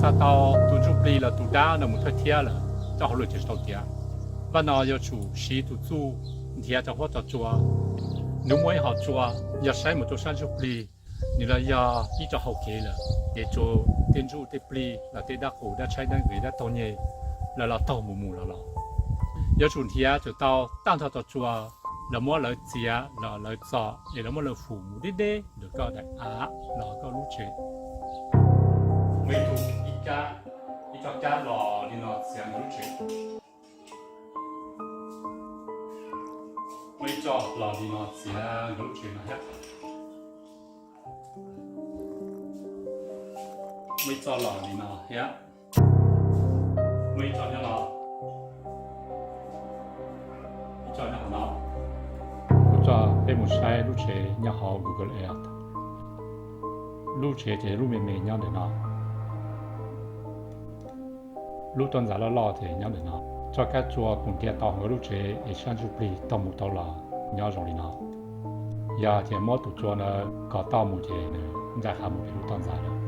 Txog tau tus ntsuj plig los tus dab no mus thawj thiab lawm, coj hauj lwm ces tsis tau tiav. Vaj no yuav tsum siv tus txuj nrhiav rau huab rau tsua. Nws muaj ib hom tsua, yog saib mus rau sab ntsuj plig, nws los yog ib co hau kev lawm, ces tsuas tej ntsuj tej plig los tej dab qus dab tshaib dab nqis dab taug nyeg lawv los taug mus mus los los. Yuav tsum nrhiav txog tau tag nrho tog tsua, los muab lawv txiav los lawv txo, es los muab lawv fum mus deb deb ntawm koj daim av los koj lub tsev. Muaj ib tug, ib kab, ib co kab los li no txiav nkawd lub tsev. Muaj ib co los li no txiav nkawd lub tsev no thiab. Muaj ib co los li no thiab. Muaj ib co nyob no. Ib co nyob hauv no. Kuv coj peb mus saib lub tsev nyob hauv Google Earth. Lub tsev ces lub me me nyob ntawm no. Lub toj ntxas loj loj ces nyob ntawm no. Txoj kab tsua kuv nrhiav tau hauv nkawd lub tsev es sab ntsuj plig taug mus taug los nyob zoo li no. Yog tias muab tus tsua ntawd kov toj mus ces nws ncaj qha mus pem lub toj ntxas lawm.